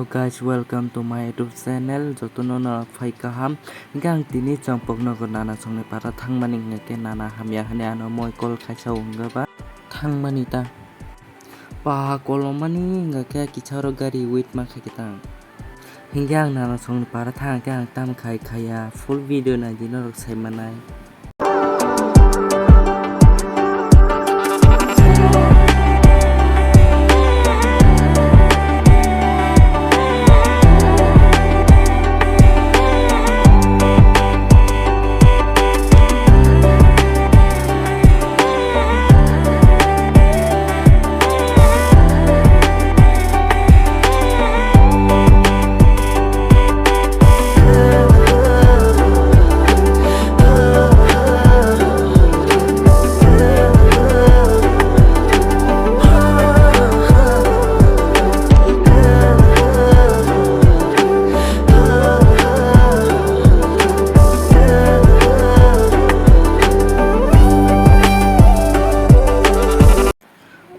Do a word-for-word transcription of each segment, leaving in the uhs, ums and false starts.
Guys, welcome to my YouTube channel. Jotono no phai kaham. Hingke ang tini Champaknagar nana songni para thangmani hingke nana hamya hwnwi ano moi call khaisa o hwnga ba thangmani ta. Pa kolomani hingke kisa oro gari wait ma khaikhe tang. Hingke ang nana songni para thangkhe ang tam khai khaya full video naidi norok sai manai.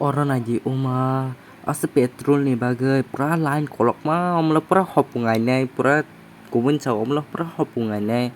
Oro naidi uma, aswk petrol ni bagwi pura line kolokma, omlo pura hopung ainai, pura kubun sa omlo pura hopung ainai.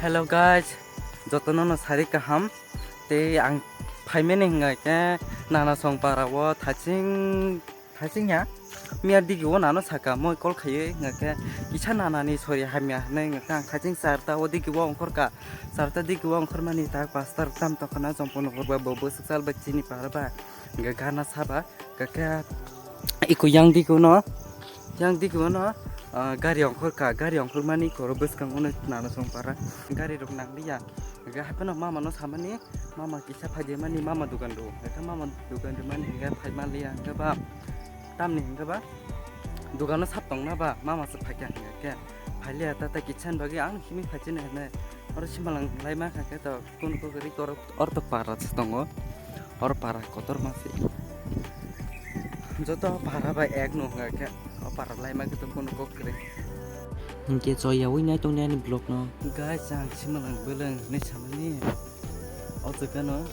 Hello guys, jotono no sari kaham. Tei ang phaimani hwnga khe nana song para o thaching thaching ya. Miya digi o nano saka moi call khaiwi hwnga khe kisa nana ni sori hamya hwnwi hwnga khe ang thaching charta o digi o ongkhor ka. Charta digi o ongkhor mani tak pastor tam tokona chompo nokor ba bo bwswk sal ba chini para ba hwnga gana saba. Kakhe iko yang digi uno, yang digi uno, ah, gari ongkhor ka, gari ongkhor mani koro bwskango no nana song para gari rok nang liya. Hingke hapheno mama no samani, mama kisa phai de mani, mama dogan ro. Hingke mama dogan ro mani hingke phai man liya hingke ba tamni hingke ba dogan no sap tong na ba mama se phai kha hingke phai liya ta ta kisa ni bagwi ang himi phai chini hwnwi oro simalang lai ma kha khe to. Kunu kok ri koro orto para se tongo. Or para kotor ma se. Joto para bai ek no hwnga khe. O para lai ma khe to kunu kok ri. Hingke choyawi nai tong nai ani vlog no. Guys, ang simalang beleng ne samani. O jaga no.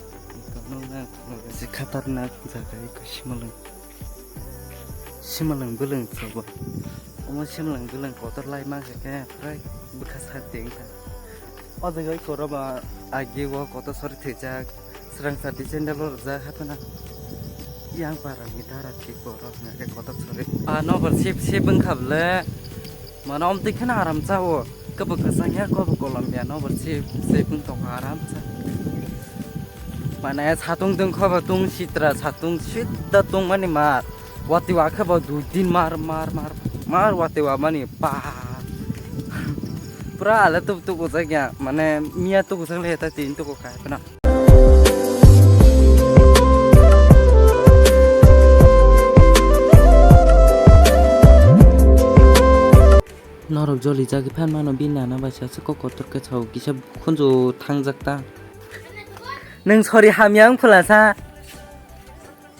Kono na se khatarnak jaga iko simalang. Simalang beleng chobo. Omo simalang beleng kotor lai ma khe khe prai bwkha sa teng ta. O jaga iko roba agi o kotor sori thwijak. Srang sa design dalo rwjak haphano. Yang para ni dara thik borok hwnga khe kotor sori. A nobar sip sip wngkha bwle. Mano omtwi kheno aram chao. Kebo kwchang ya, kebo kolom ya, nobar sip sip wng tongkha aram cha. Mane satung tungkha bo tung sitra, satung sitra tungmani mar. Watwi wa khe bo dui din mar, mar, mar, mar watwi wa mani pa. Pura ale tuk tuk ujak ya, mane miya tuk ujak le ta tin tuk kai pena. Norok joli jagwi phan mano bini nana bai sa se kok kotor khe sao kisa khunju thangjak ta. Nwng sori hamya wng phula sa.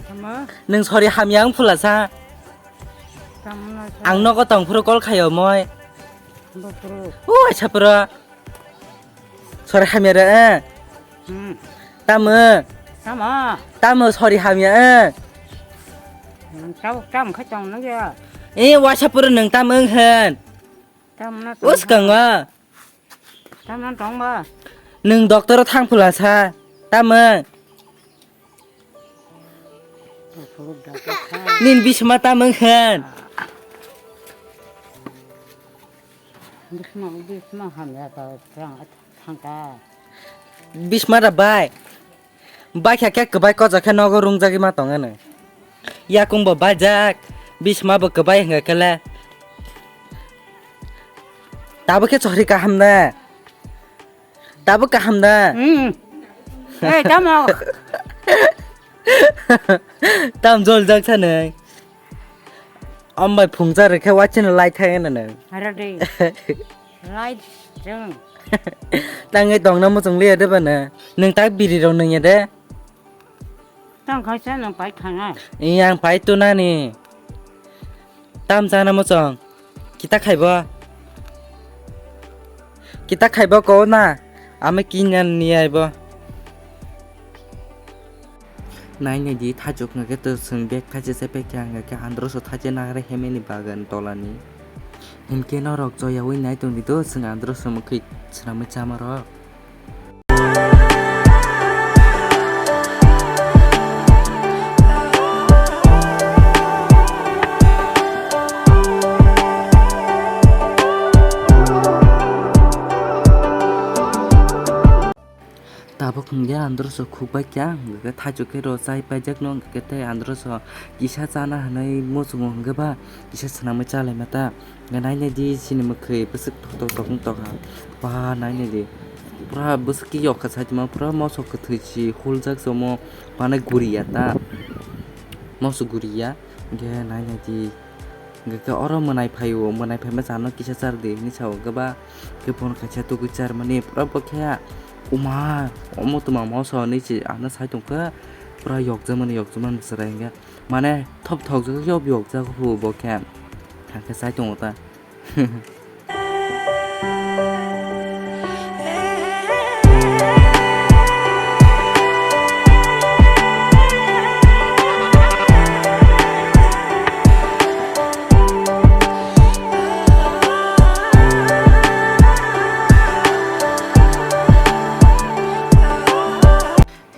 Tamo? Nwng sori hamya wng phula sa. Tamo na sa? Ang nogo tong phuru call khayo moi. Bopro. O aisa pura. Sori hamya re, eh. Hmm. Tamo. Tamo. Tamo sori hamya, eh. Hmm, tamo, tamo khe tong nang ya. Eh, waisa pura nwng tamo wng hen. Tamo na tong. Us kang wa. Tamo tongba. Nwng doctor o thang phula sa. Tamo? Nini bisma tamo khan. Bisma, bisma hamya ta thang, thangka. Bisma da bai. Bai kha khe kwbai kojo khe nogo rungjagwi ma tongano. Yakung bo baijak, bisma bo kwbai hwnkha khe le. Tabo khe chori kaham da. Tabo kaham da. Hmm. Eh, tamo. Tam jol jak sanai. Ambai phungcha rikhe wachino lai thai nana. Hara de. Lai jeng. Tangwi tongna muchung liya de bana. Nwng tak biri rok nwng ya de. Tang khaisa nwng pai thangna. Iya ang pai tunani. Tam chana muchung. Kita khaibo. Kita khaibo ko na. Ame kinya ni aibo. Nai nai di thajok hwnkhe to chwng bag thaisa se pack khe hwnkhe androso thaisa nagre hemeni bagan tolani. Hinkhe norok choyaui nai tongdi do chwng androso mwkhwi swnamwi chamarok. Tabuk hwnkhe androso khukbai kha, hwnkhe thaichuk khe rw chai paijak no, hwnkhe tei androso kisa chana hinwi muchungo, hwnkhe ba kisa swnamwi chalaima ta. Hwnkhe nai nai di, chini mwkhwi bwswk tok tok tok wng tongkha. Ba nai nai di, pura bwswk khe yokha saitima, pura mosok kwthwi si huljak chomo, manai guriya ta, mosok guriya. Hwnkhe nai nai di, hwnkhe khe oro mwnai phaio, mwnai phaima chano kisa char di hinwi sao, hwnkhe ba khe bono kaisa tugui charmani pura bo khe, "Oma, omo twma moso," hinwi se ano sai tongkha, pura yokjakmani, yokjakmani chwrai hwnkhe, mane thop thokjak khe yokjak khe bo khe, hwnkhe sai tongo ta.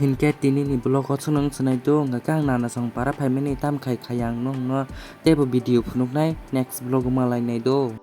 Hinkhe tini ni vlog o chwng nung swnai do, hwnkhe ang nana song para phaimani tam khai khai ang nung no teibo video phunuknai next vlog o malai nai do.